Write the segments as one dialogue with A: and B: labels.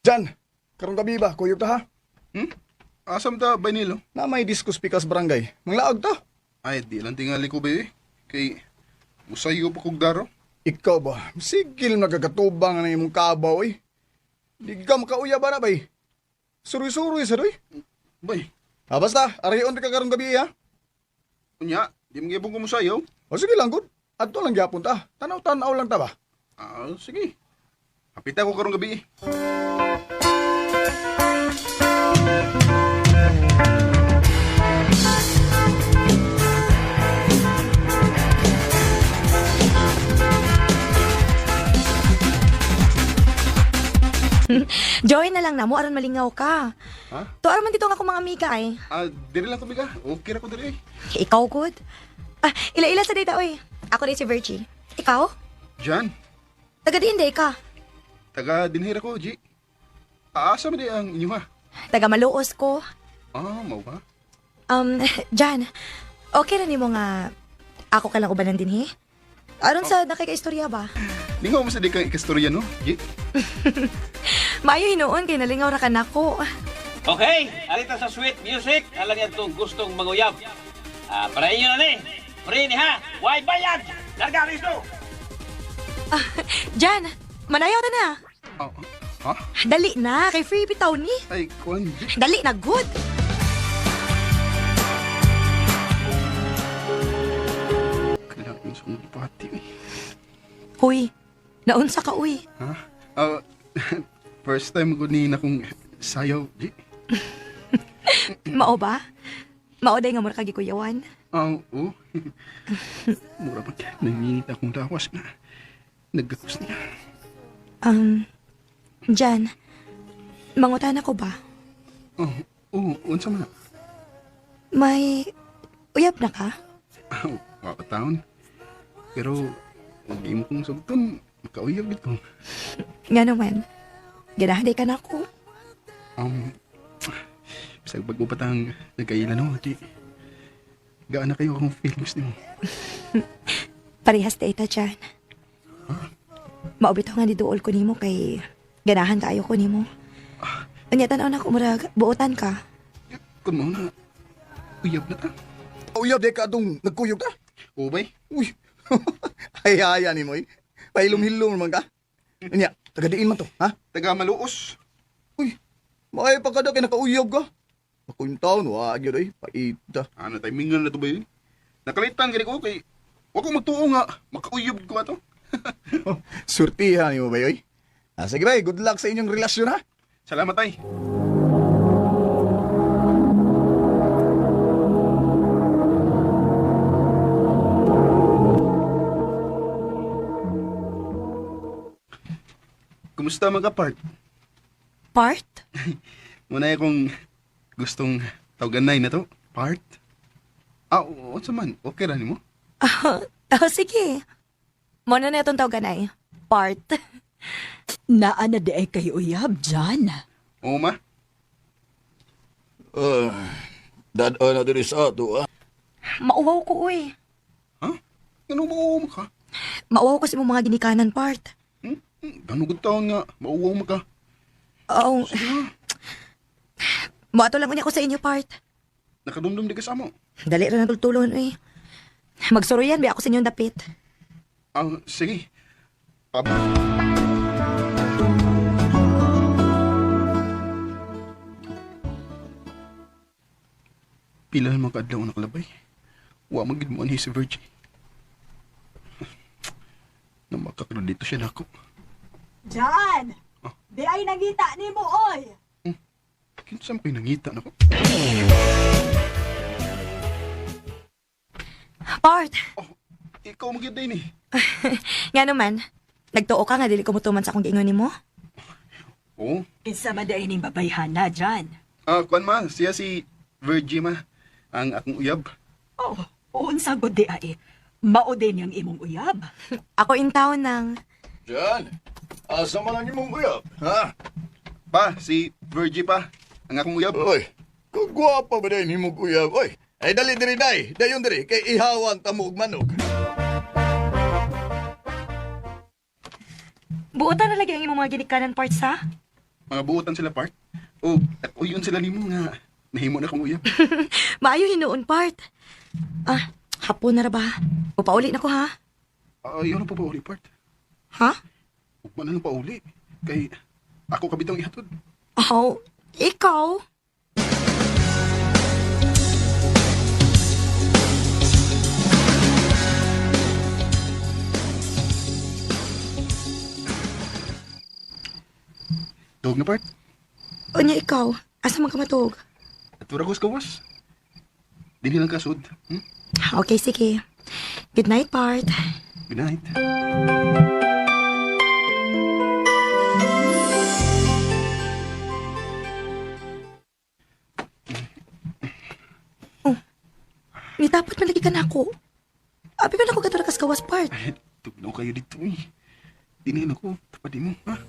A: Jan, karong gabi ba, kuyog ta ha?
B: Hmm? Asam ta ba nilo?
A: Na may disco speakers barangay. Manglaog ta.
B: Ay, di lang tingali ko ba eh. Kay, musayo pa kog daro.
A: Ikaw ba, sigil nagkagatubang na imong kabaw eh. Di ka makauya ba na bay? Suroy-suroy sa doy.
B: Bay,
A: Ah, basta, ariyon ka karong gabi ha.
B: unya, di magyabong ko musayo.
A: O sige lang, good. Adto lang gyapon ta. Tanaw-tanaw lang ta ba?
B: Ah, sige. Hapita ko karong gabi eh.
C: Join na lang na mo aron malingaw ka.
B: Ha?
C: Tuara man dito nga akong mga amiga ay.
B: Ah, diri lang tumiga. Okay ra ko diri eh.
C: Ikaw good. Ah, ila-ila sa data oy. Ako rin si Virgie. Ikaw?
B: Jan,
C: Taga diin day ka.
B: taga dinhira ko, G. Ah, asa man di ang inyo ha?
C: Taga Maluos ko.
B: Ah, mao ba?
C: Jan, okay ra nimo nga ako ka lang ubanan dinhi? Aron sa nakikaistorya ba?
B: Lingaw mo sa di kang ikastorya no, G?
C: Maayo hinuon kay nalingaw ra ka nako.
D: Okay, arita sa sweet music, alam niya itong gustong manguyab. Ah, para inyo na ni. Free ni ha. Why bayad? Larga rito.
C: Jan, manayaw ta na.
B: Ah, ha?
C: Dali na kay free bitaw ni.
B: Ay, kuan, G.
C: Dali na good.
B: Kailangan sa kong gipati eh.
C: Huy, naunsa ka uy.
B: Ha? Ah, first time ko ni na kong sayaw, G.
C: Mao ba? Mao day nga mura ka gikuyawan.
B: Ah, oo. Mura pa. Nanginit akong lawas na. Nagkakos niya.
C: Jan, mangutana ko ba?
B: Oh, oo, unsa man na?
C: May uyab na ka?
B: Ah, wa pa taon. Pero, huwag mo kong sugton. Makauyab gid ko.
C: Nga naman, ganahan day ka na ako.
B: Bisag bago pa tang nagkaila no, di. Gaan na kayo akong feelings nimo.
C: Parehas day ta, Jan. Maubitaw nga ni duol ko nimo kay ganahan kaayo ko nimo. Unya tan-aw na ko murag buotan ka.
B: Kun mo na, uyab na ta.
A: Uyab di ka atong nagkuyog ta.
B: Oo, bay.
A: Uy. Ay, ay, ni mo eh. Pahilom-hilom man ka. Unya, taga diin man to, ha?
B: Taga Maluos.
A: Uy, maay pa kada kay nakauyab ka. Ako yung taon, wa gyud oy, paita.
B: Ano, timingan na to ba yun? Nakalitan gani ko kay wa ko magtuo nga makauyab ko ato.
A: Surtihan nimo ba yoy? Ah, sige bay, good luck sa inyong relasyon ha.
B: Salamat ay. Kumusta mga part?
C: Part?
B: Muna akong gustong tawaganay na to. Part? Ah, oo, unsa man. Okay ra nimo?
C: Oh, sige. Mo na na itong tawagan ay. Part.
E: Naa na di ay kay uyab, Jan.
B: Oo, ma.
F: Dad na diri sa ato ah.
C: Mauwaw ko, uy.
B: Ha? Ngano mauwaw mo ka?
C: Mauwaw ko sa imong mga ginikanan, part.
B: Hmm? Gano gud taon nga mauwaw mo ka?
C: Oo. Moato lang unya ko sa inyo, part.
B: Nakadumdum di ka sa amo.
C: Dali ra na tultulon, uy. Magsuruyan, ba ako sa inyong dapit.
B: Ah, sige. Pab Pila naman kaadlaw ang nakalabay. Wa man gid mo anhi si Virgie. Na makakredito siya nako.
E: Jan! Di ay nangita ni mo, oy!
B: Kinsa man kay nangita nako?
C: Part,
B: Oh, ikaw magyud din eh.
C: nga naman, nagtuo ka nga dili ko mutuman sa akong giingon nimo.
B: Oo.
E: Kinsa man di ay ning babayhana, Jan.
B: Ah, kuan ma, siya si Virgie ma, ang akong uyab.
E: Oh, unsa gud di ay. Mao din yang imong uyab.
C: Ako in town ng
F: Jan, asa man ang imong uyab, ha?
B: Pa, si Virgie pa, ang akong uyab.
F: Oy, kung gwapa ba din imong uyab, oy. Ay dali diri day, dayon diri kay ihawan ta mo og manok.
C: Buotan na lagi ang imong mga ginikanan parts ha?
B: Mga buotan sila part. O uyon sila nimo nga nahimo na kong uyab.
C: Maayo hinuon part. Ah, hapon na ra ba? Upauli na ko ha.
B: Ayaw na pa pauli part.
C: Ha?
B: Ugma na lang pauli. Kay ako kabitang ihatod.
C: Oh, ikaw?
B: Tuog na part.
C: Unya ikaw? Asa man ka matuog?
B: At wala ko sa kawas. Dili lang kasud.
C: Okay, sige. Good night, part.
B: Good night.
C: Nitapot man lagi ka na ako. Abi man ako gadto kas gawas part.
B: Ay, tugnaw kayo dito eh. Dili na ko. Tapad mo, ha?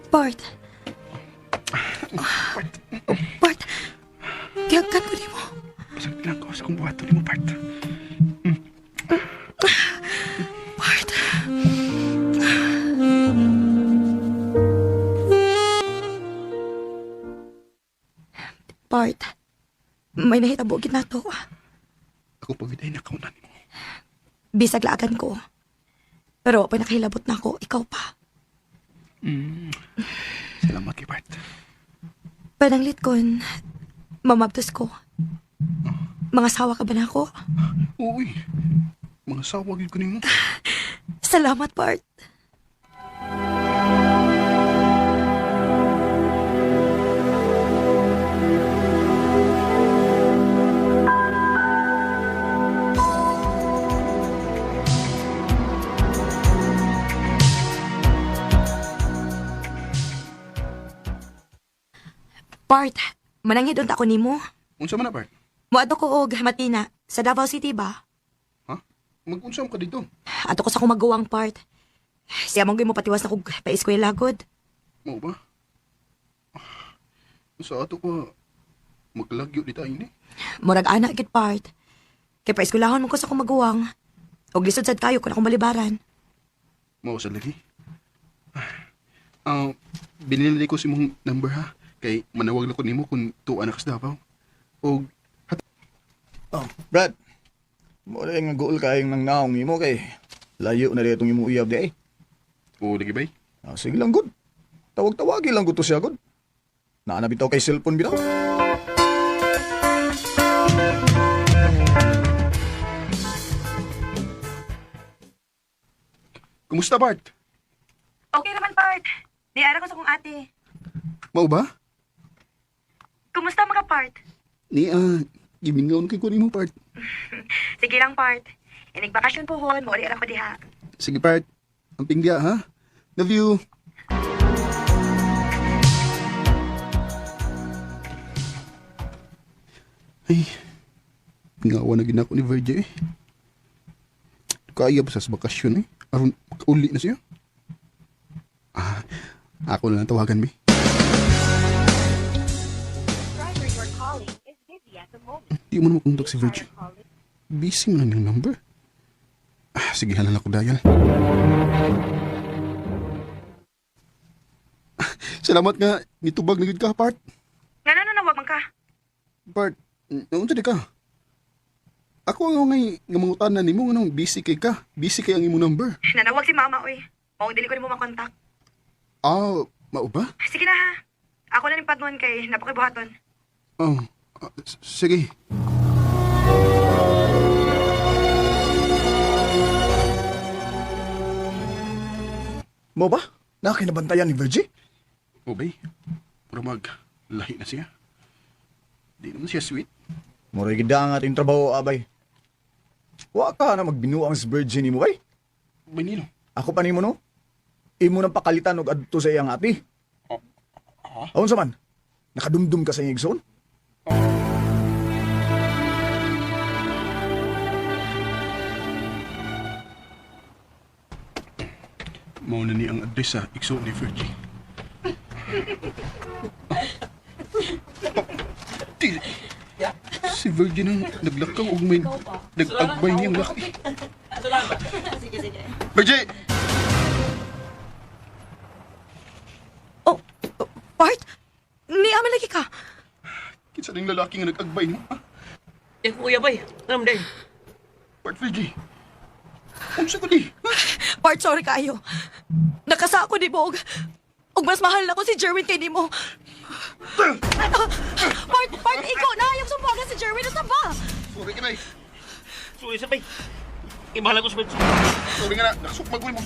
C: Part.
B: Part.
C: Part. Gihagan ko nimo.
B: Pasagit lang ko sa kong buhaton nimo, part.
C: Part. Part. May nahitabo gid nato.
B: Ako pagid ay nakauna nimo.
C: Bisag laagan ko. Pero pa nakahilabot na ako, ikaw pa.
B: Salamat kay part.
C: Pananglit kon, mamabtos ko. Mga sawa ka ba na ako?
B: Uy, mga sawa gyud ko nimo.
C: Salamat, Bart. Bart, mananghid unta ko nimo.
B: Unsa man na, part?
C: Moadto ko og Matina sa Davao City ba?
B: Ha? Mag-unsa man ka dito?
C: Ato ko sa akong maguwang part. Siya mong mo patiwas na kog pa-eskwela gud.
B: Mao ba? Sa ato pa, maglagyo di tayo ni.
C: Murag ana gid part. Kay paeskwelahon man ko sa akong maguwang. Og lisod sad kayo kun akong balibaran.
B: Mao sa lagi. Ah, binili ko si mong number ha. Kay manawag lang ko nimo kung tuwa na ka sa Davao. Og
A: Oh, Brad. Mo na nga goal kayong nang naong nimo kay layo na dito imong uyab di ay.
B: o lagi bay.
A: Ah, sige lang good. Tawag-tawagi lang gud to siya good. Naa na bitaw kay cellphone bitaw.
B: Kumusta Bart?
C: Okay naman part. Di ara ko sa akong ate.
B: Mao ba?
C: Kumusta mga part?
B: Ni gimingaon kay ko nimo Bart.
C: Sige lang part. Inig bakasyon pohon, mo ara ko diha.
B: Sige Bart. Ang pingga ha. Love you. Ay, ngawa na ginako ni Virgie eh. Kaya ba sa bakasyon eh? Aron makauli na siya. Ah, ako na lang tawagan, mi. Di mo na makontak si Virgie. Busy mo na yung number. Ah, sige, halan ako dial. Ah, salamat nga, nitubag na gud ka, Part.
C: Ngano na nawag man ka?
B: Part, naunsa di ka? Ako ang ngay nga mangutana nimo nganong busy kay ka. Busy kay ang imong number.
C: Nanawag si mama oy. Mao dili ko nimo makontak.
B: Ah, mao ba?
C: Sige na ha. Ako na ning padngon kay napakibuhaton.
B: Oh, sige.
A: Mo ba? Nakinabantayan ni Virgie?
B: Obey. Puro mag lahi na siya. Di naman siya sweet.
A: Mura gid ang ating trabaho abay. Wa ka na magbinuang si Virgie nimo bay.
B: Benino.
A: Ako pa nimo no. Imo nang pakalitan og adto sa iyang ate. Aon sa man? Nakadumdum ka sa iyang igsoon?
B: Mao na ni ang address sa igsoon ni Virgie. Di, si Virgie nang naglakaw og may nag-agbay niyang laki. Virgie!
C: Oh,
B: Kinsa ning lalaki nga nag-agbay nimo, ha?
D: Eh, kuya bay. Ano day?
B: Part Virgie. Unsa ko di? Ha?
C: Part, sorry kayo. Nakasako ni Bog. Ug mas mahal na ko si Jerwin kay nimo. Part, part, ikaw na! Yung sumbaga si Jerwin, nasa ba?
B: Sorry ka, bay.
D: Sorry sa bay. Imahala ko sa bay.
B: Sorry nga na, nakasukmag ko nimo.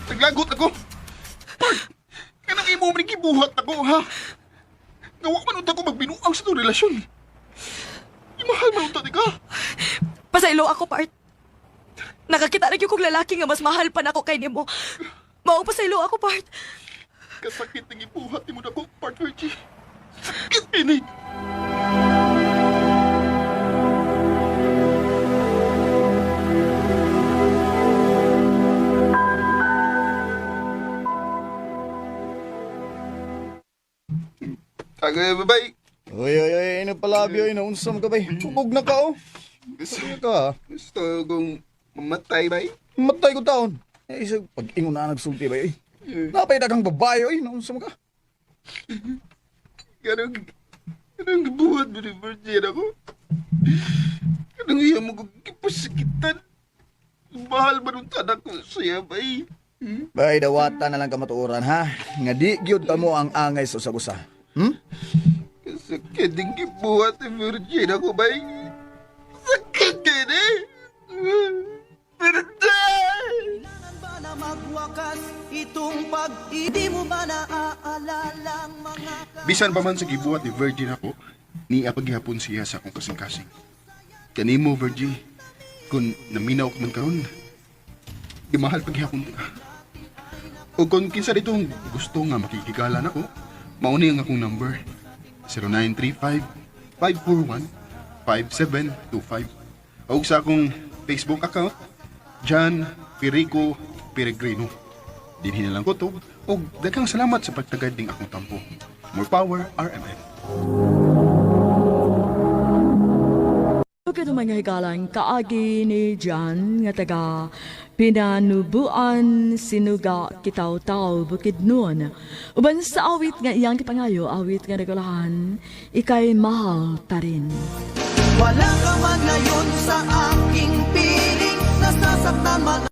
B: Naglagot ako. Part, kanang imo man gibuhat ako, ha? Nga wa man unta ko magbinuang sa itong relasyon. Imahal man unta di ka.
C: Pasaylo ako, part. Nakakita na gyud kong lalaki nga mas mahal pa nako kay nimo. Mao pasaylo ako, part.
B: Kasakit ng ibuhat ni mo na ko, Part Virgie. Sakit ini. Tagay, bye-bye.
A: Oy, oy, oy, ano palabi, oy, naunsam ka bay. Tubog na ka, oh.
B: Gusto,
A: Sige ka, ah.
B: gusto kong mamatay, bay.
A: Matay ko taon. Eh, isa, pag ingon na nagsulti bay, oy. Napay dagang babae, oy, naunsam ka.
B: Ganong, ganong buhat mo ni Virgin ako. Ganong iya mo kong kipasakitan. Mahal man ang tanak ko siya, bay. Hmm?
A: Bay, dawata na lang kamatuoran, ha? Nga di gyud ka mo ang angay sa usag-usa. Hmm?
B: Sakit din gibuhat ni Virgin ako, bay. Sakit din eh. Virgin!
G: ba na magwakas itong pag-ibig mo ba naaalala ang mga
B: Bisan pa man sa gibuhat ni Virgin ako, niya paghihapon siya sa akong kasing-kasing. Kanimo, Virgie, kung naminaw ka man karon, imahal paghihapon ka. O kung kinsa ditong gusto nga makikigala nako, mauni ang akong number. 0935-541-5725. O sa akong Facebook account, John Perico Peregrino. Dinhi na lang ko to, og daghang salamat sa pagtagad ning akong tampo. More power, RMN.
H: Ug mga higalan kaagi ni John nga taga Pinanubuan Sinuga Kitaw-taw Bukidnon. Uban sa awit nga iyang gipangayo awit nga nagulahan ikay mahal pa rin.
G: Wala ka man ngayon sa aking piling. Nasasaktan man.